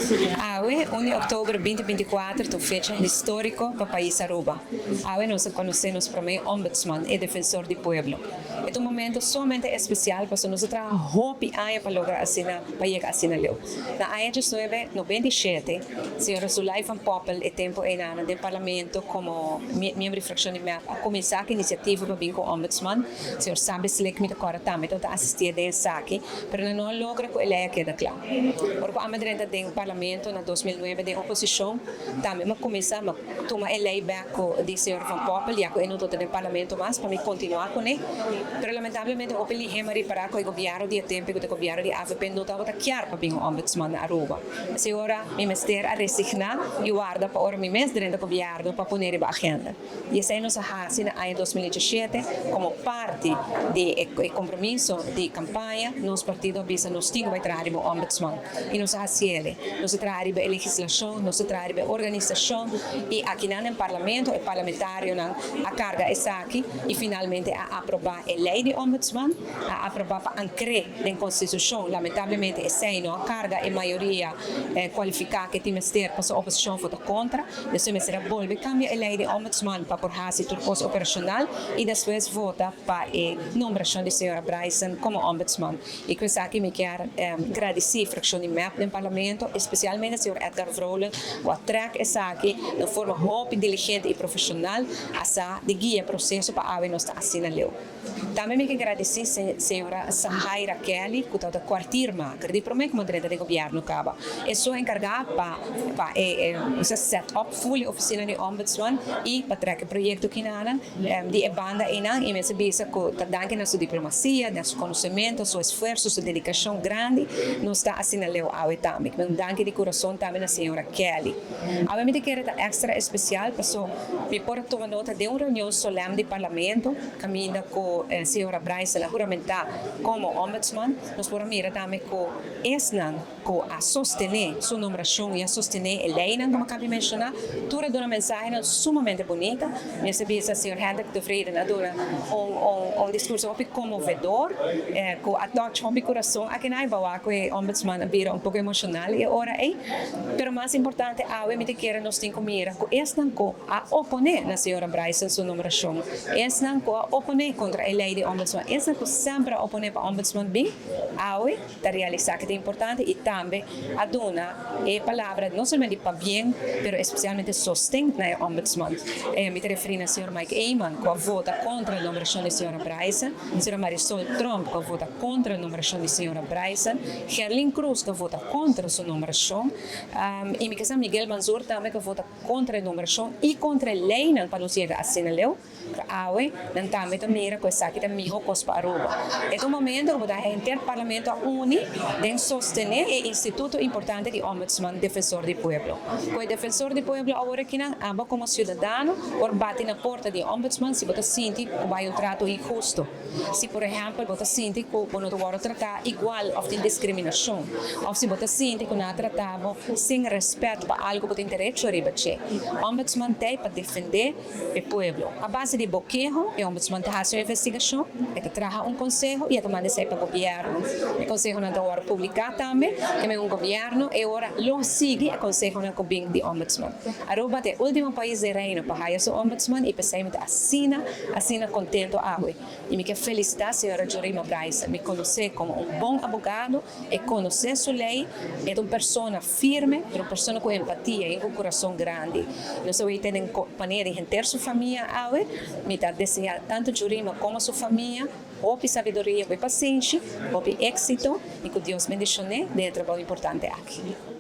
Awe, 1 di october 2024, ta un fecha historico pa pais Aruba. Awe nos a conoce nos prome Ombudsman, e defensor di pueblo. E ta un momento sumamente especial pasobra nos a traha hopi aña pa logra asina, pa yega asina leu. Na aña 1997, señora Zulay van Poppel, e tempo eynan den Parlamento como miembro di fraccion di mep, a cuminsa cu iniciativa pa bin cu Ombudsman. Señor Sabi Slick mi ta corda tambe tabata asisti den esaki, pero nan no a logra cu e ley a keda cla. Ora cu ami a drenta den Parlamento na 2009 den oposicion, tambe mi a cuminsa, mi a tuma e ley bek cu di señor Van Poppel, ya cu e no tabata den Parlamento mas, pa mi continua cune. Pero lamentablemente hopi lihe mi a ripara cu e gobierno di e tempo, cu ta e gobierno di avp, no tabata kier pa bin un Ombudsman na Aruba. Esey ora mi mester a resigna y warda pa ora mi mes drenta gobierno pa pone riba agenda. Y esey nos a haci na aña 2017 como parti di e compromiso di campaña. Nos partido a bisa nos tin cu bay traha riba un Ombudsman y nos a haciele. Nos a traha riba e legislacion, nos a traha riba e organisacion y akinan den Parlamento e parlamentarionan a carga esaki y finalmente a aproba e ley di Ombudsman, a aproba pa ancre den Constitucion. Lamentablemente esey no a carga e mayoria cualifica cu tin mester pasobra oposicion vota contra. Despues mester a bolbe cambia e ley di Ombudsman pa por haci tur cos operacional y despues vota pa e nombracion di señora Bryson como Ombudsman. Y cu esaki mi kier gradici fraccion di mep den Parlamento, especialmente señor Edgar Vrolijk cu a trek esaki den forma hopi diligente y profesional a sa di guia e proceso pa awe nos ta asina leu. Tambe mi ke gradisí señora Sahaira Kelly ku tabata kwartiermaker di promé ku drenta den gobièrnu kaba. E su enkargá pa pa e set up ful e ofisina di Ombudsman i pa trek e proyekto kinanan di e banda einan i mester bisa ku ta danki na su diplomasia, na su konosementu, su esfuerso, su dedikashon grandi nos ta asina leu awe tambe. Un danki di kurason tambe na señora Kelly. Awe mi ta kere ta èkstra espesial paso mi por a tuma nota den un reunion solèm di Parlamento. Caminda cu señora Bryson a huramenta como Ombudsman, nos por a mira tambe cu esnan cu a sostene su nombracion y a sostene e leynan como a caba di menciona, tur a duna mensahenan sumamente bunita. Mester bisa señor Hendrik Tevreden a duna un discurso hopi conmovedor cu a touch hopi curason akinan y bawa cu e Ombudsman a bira un poco emocional e ora ey. Pero mas importante awe mi ta kere nos tin cu mira cu esnan cu a opone na señora Bryson su nombracion. Esnan cu a opone contra e ley di Ombudsman, esnan cu semper a opone pa Ombudsman bin, awe ta realisa cu ta importante y tambe a duna e palabra no solamente di pabien, pero especialmente sosten na e Ombudsman. Mi ta referi na señor Mike Eman cu a vota contra e nombracion di señora Bryson, señora Marisol Tromp cu a vota contra e nombracion di señora Bryson, Gerlin Croes cu a vota contra su nombracion y mi ke sa Miguel Mansur tambe cu a vota kontra e nombrashon i kontra e leinan pa nos yega asina leu, pero awe nan tambe ta mira ku esaki ta miho kos pa Aruba. E ta un momento ku bo ta henter Parlamento a uni den sostené e instituto importante di Ombudsman, Defensor di Pueblo. Ku e Defensor di Pueblo awor akinan abo komo siudadano por bati na porta di e Ombudsman si bo ta sinti ku bo hay un trato inhusto. Si por ehèmpel bo ta sinti ku bo no ta wòrdu tratá igual òf tin diskriminashon, òf si bo ta sinti ku nan a tratá bo sin rèspèt pa algu bo tin derecho riba dje, Ombudsman t'ei pa defendé e pueblo. A base di bo keho, e Ombudsman ta hasi un investigashon, e ta traha un konseho i e ta manda esei pa gobièrnu. E konsehonan ta wòrdu publiká tambe, keme un gobièrnu e ora lo sigui e konsehonan ku bin di Ombudsman. Aruba ta e último pais den Reino pa haya su Ombudsman i p'esei mi ta asina Asina contento awe y mi ke felicita señora Jurima Bryson. Mi conoce como un bon abogado, e conoce su ley, e ta un persona firme, pero un persona cu empatia y cu curason grandi. Nos a weten den compania di henter su famia awe. Mi ta desea tanto Jurima como su famia hopi sabiduria, hopi pasenshi, hopi exito y cu Dios bendicione den e trabao importante aki.